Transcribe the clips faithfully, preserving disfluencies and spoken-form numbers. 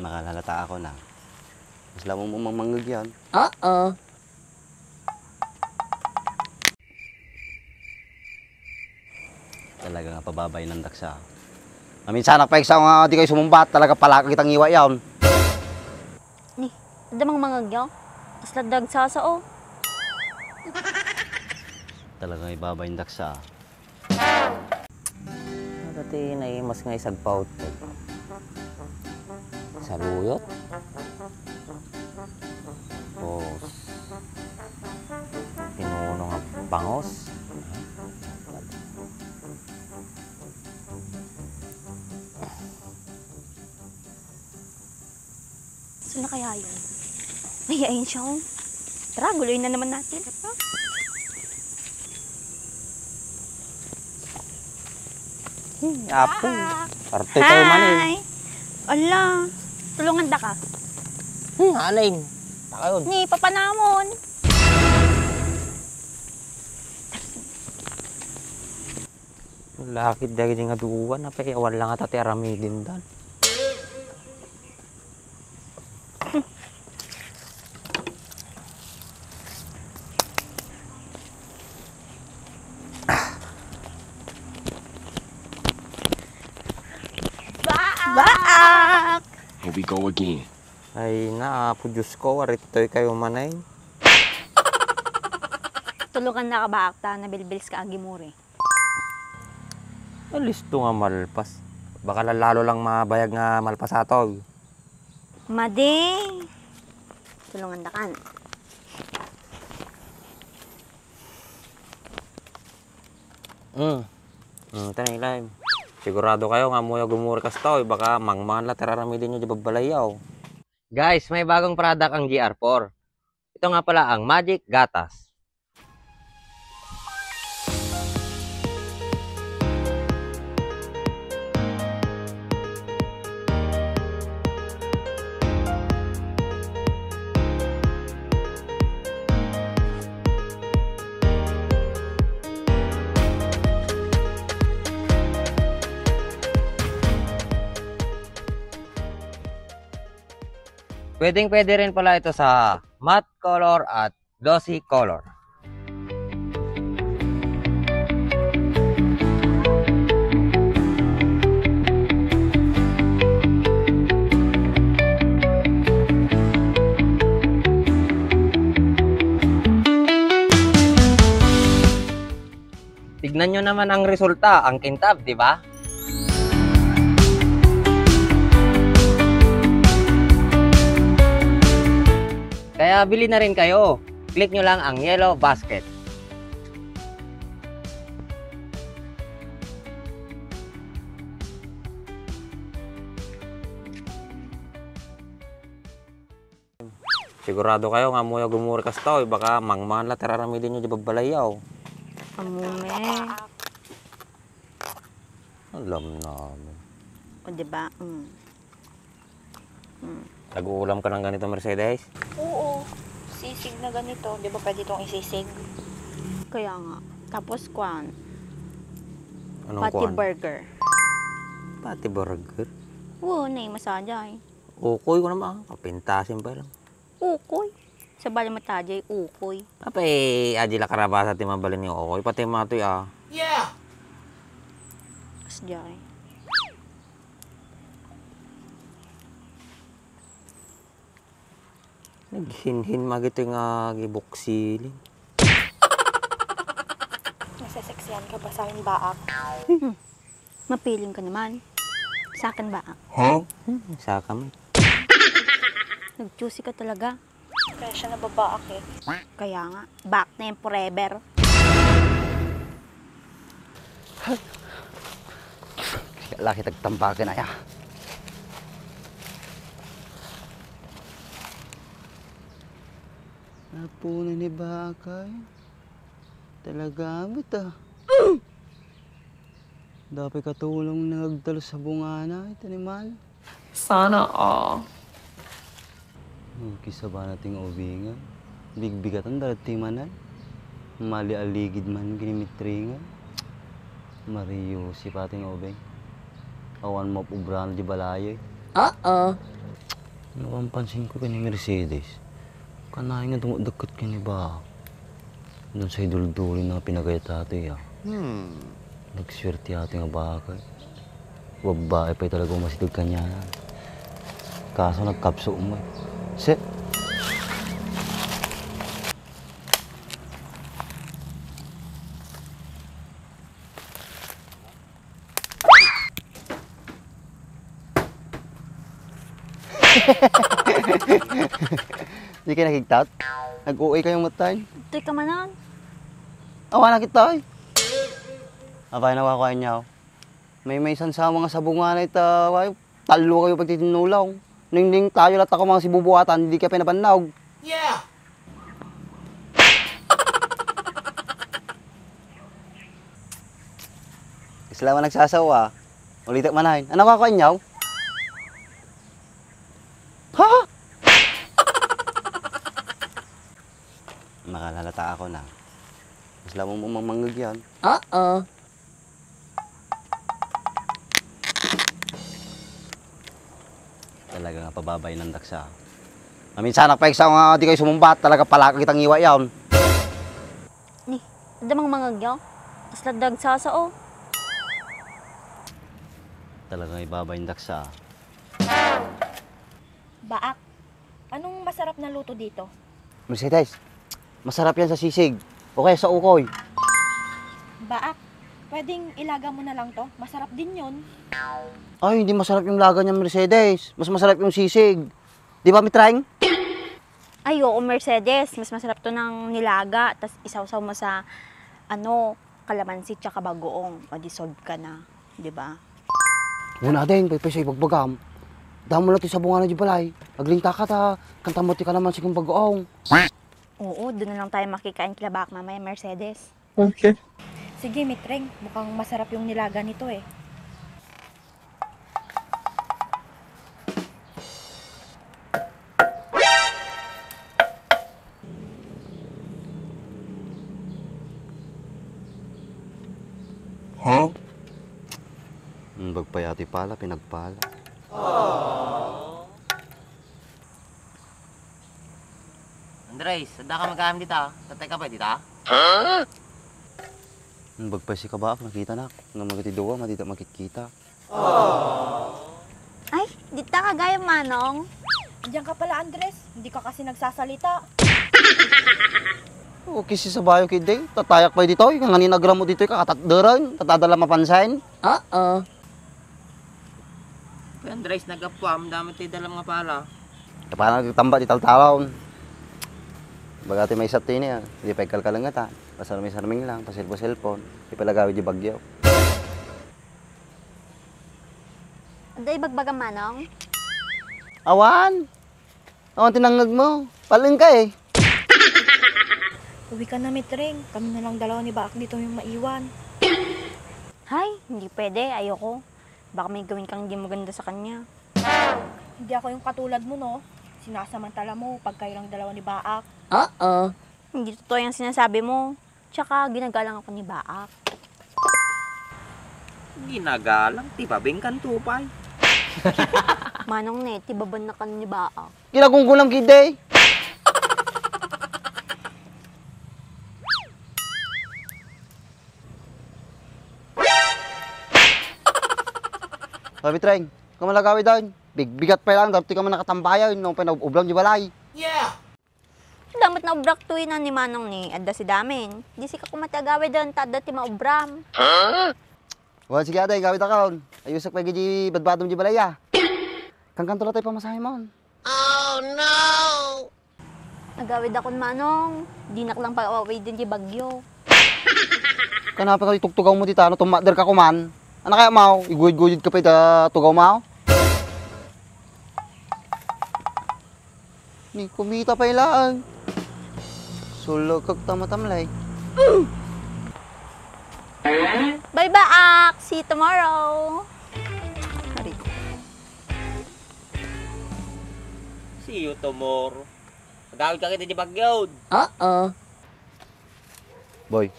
Makalalataa ko na. Mas lamo mo mang mangngegyan. Oo. Talaga nga pababay ng daksa. Maminsanak pa iksa nga di kayo sumumbat, talaga palaka kitang iwa yaon. Ni, adda mang mangngegyo? Kasla dagsasa, oh. Talaga nga ibabay ng daksa. Ano ti naimas nga isagpautpot? Saluyot? Tapos, pinuno nga bangos? Saan na kaya yun? Ay, ayun siya, oh. Tara, guluhin na naman natin. Hmm, apo. Ah. Arte tayo man eh. Hi! Ala, tulungan da ka. Hmm, aning. Takayon. Ni, papanamon. Lakit dagiti nga duwan, apay, awan lang ata ti aramiden dan. Baak! Baak! Here we go again. Ay na, Apo Diyos ko, aritoy kayo manay. Tulungan na ka, Baak, ta nabilbils ka agimuri. Listo nga malpas. Baka lalo lang mabayag nga malpas ato. Madi. Tulungan da kan. Mm. Mm, tanay, lime. Sigurado kayo nga muya gumuri kastoy, baka mangman la tararamidin nyo di babalayaw. Guys, may bagong product ang G R four. Ito nga pala ang Magic Gatas. Pwedeng-pwede rin pala ito sa matte color at glossy color. Tignan nyo naman ang resulta, ang kintab, di ba? Kaya bili na rin kayo. Click nyo lang ang yellow basket. Sigurado kayo nga muya gumuri kastoy, baka mangman la tararamidin nyo di babalayaw. Amume. Alam namin. O, di ba? Mm. Mm. Nag-uulam ka ng ganito, Mercedes? Oo. Sisig na ganito. Di ba pwede itong isisig? Kaya nga. Tapos, kwan. Anong Patty kwan? Burger. Patty burger? Oo, nay, masajay. Ukoy ko naman, kapintasin pa lang. Ukoy. Sa bali matadi ay ukoy. Apay, adi la karabasa ti mabalin nga ukoy. Pati matoy, ah. Yeah! Kasdiay. Naghinhin magito nga gibuksiling. Naseseksian ka ba sa akin, Baak? Hmm. Mapiling ka naman. Sa akin, Baak? Huh? Hmm, sa kami. Nag-choosy ka talaga. Kaya siya nababaak eh. Kaya nga, baak na yan forever. Laki tagtambagan aya. Napuna ni bakay. Talaga, bita. Dapat katulong nagdalo sa bungana, ito ni Mal. Sana all. Nagkisabana ti nga ubingan. Bigbigatan dagiti manal. Mali-aligid man ginimitringan. Mario, si pati nga ubing. Awan mapubrano di balayoy. Uh-oh. Napampansin ko ken ni Mercedes. Kanayon nga dumukdukket ken ni Baak. Dun sa idulduli na pinagayat ato, ya. Hmm. Nagsuwerte ato nga Baak, eh. Babbae pay talaga umasideg kaniana. Kaso nagkapso mo, eh. Se- Di kayo nakigtat? Nag-O A kayong matay? Teka manan. Awa na kita, eh. Abay, nawa ko inyo. May, may sansawa nga sabungan ita, way, tallo kayo pagtitinulaw. Ningning tayo latta ko mga sibubuatan, di kayo pinabannog. Yeah! Isla man nagsasawa. Ulitek man ay. Ano ka ko inyaw? Ha? Makalalata ako na. Isla mo mong mangmangag yan. Oo. Talaga nga pababay ng daksa. Naminsanak pa iksa nga di kayo sumumbat, talaga palaka kitang iwa yaon. Ni, adda mang mangagyaw? Kasla dagsasa, oh. Talaga nga ibabay ng daksa. Baak, anong masarap na luto dito? Mercedes, masarap yan sa sisig o kaya sa ukoy. Baak, pwedeng ilaga mo na lang to? Masarap din yun. Ay, hindi masarap yung laga niya, Mercedes. Mas masarap yung sisig. Di ba, Mitreng? Ay, oo, Mercedes. Mas masarap to ng nilaga. Tas isawsaw mo sa, ano, kalamansi tsaka bagoong. O, di solve ka na. Di ba? Una din, paypay sa ibagbagam. Damo na ti sabungan na di balay. Aglinta ka ta, kanta mo ti kalamansi kung bagoong. Oo, doon na lang tayo makikain kila Baak mamaya, Mercedes. Okay. Sige, Mitreng. Mukhang masarap yung nilaga nito eh. Huh? Ang bagpayati pala, pinagpala. Andres, adda ka magayam dita? Tatay ka pa dita? Huh? Ang bagpay si Kabaak, nakita na. Nga magiti duwa, matita makikita. Ay, dita ka gayam, Manong? Andiyan ka pala, Andres. Hindi ka kasi nagsasalita. Okay, si Sabayo kid day. Tatayak pa dito, eh. Nga ninagram mo dito, eh, kakatatderan. Tatadala mapansin. Oo. Kuya Andres, nagapuam, damo ti dalam nga pala. Kapanan nagtamba ti taltalon. Baga ti maysa ti ini, ah. Di pa ikalkalengatan. Pasarmi-sarming lang, paselpo-selpon. Di palagawi di bagyo. Adda ibagbagam, Manong? Awan! Awan tinangag mo. Paleng ka eh. Uwi ka na, Mitreng. Kami na lang dalawa ni Baak dito yung maiwan. Hay, hindi pwede. Ayoko. Baka may gawin kang hindi maganda sa kanya. Hindi ako yung katulad mo, no? Sinasamantala mo pag kayo lang dalawa ni Baak. Oo. Hindi totoo yung sinasabi mo. Tsaka ginagalang ako ni Baak. Ginagalang? Ti babing kan tupay. Manong ne, ti baban na kan ni Baak. Kinagunggulang kide. Sabi, Treng, kamalagawi daw. Bigbigat pa lang, dati ka man nakatambayan, no, pa naublam di balay. Yeah! Damat na ubrak to ina ni Manong ni adda si Damin. Di si ka kumati agawid dun, ta adda ti maubram. Huh? Well, sige, ate, gawid akon. Ayusak pa gidi badbadom di balaya. Kangkanto la tayo pamasahe mo. Oh, no! Agawid akon, Manong. Dinak lang pag-awid din di bagyo. Kanapa ka itugtugaw mo dita, no? Tumakder ka kuman. Ano kaya, Mau? Iguyod-guyod ka pa ita tugaw, Mau? Ni kumita pa ilaan. Sulog kag tamatamlay. Bye, Baak! See you tomorrow! Aray ko. See you tomorrow. Agawid ka kita di bagyo. Oo. Boy,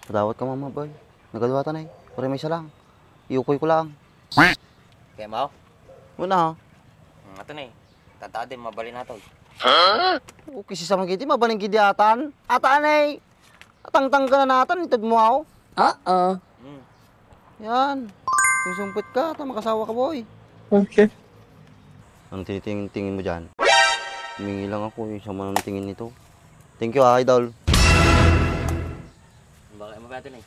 padawat ka mama, boy. Nagaduatan ay. Pare may isa lang. Iyukoy ko lang. Kaya mo? Muna ha. Hmm, ato na eh. Kanta din, mabalin nato. Okay, sisama kiti, mabalin kiti atan. Atan ay, atangtang ka na natan, itad mo ako. Oo. Hmm. Yan. Susumpit ka, ta makasawa ka, boy. Okay. Ang tinitingin-tingin mo dyan? Humingi lang ako, eh. Sama ng tingin nito. Thank you, ah, idol. Baka mo pati na eh.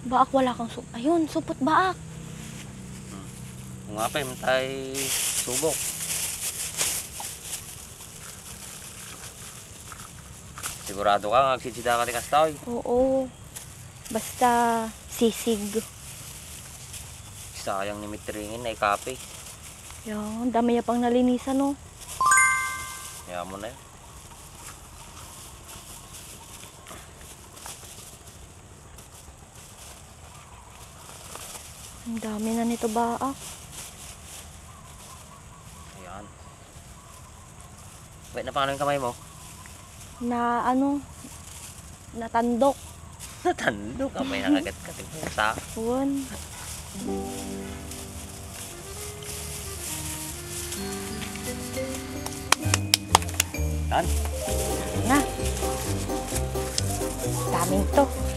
Baak, wala kang sup-, ayun, supot baak. Hmm. Kung apay, matay subok. Sigurado ka nga agsidsida ka ti kasta, oy? Oo. Basta sisig. Sayang ni Mitringin ay kape. Yan, dami niya pang nalinisan, no? Kaya mo na yun. Ang dami na nito, baak. Ayan. Wait, napano yung kamay mo? Na ano, natandok. Natandok? Apay, nakagat ka ti pusa. Wan. Tan? Na. Daming to.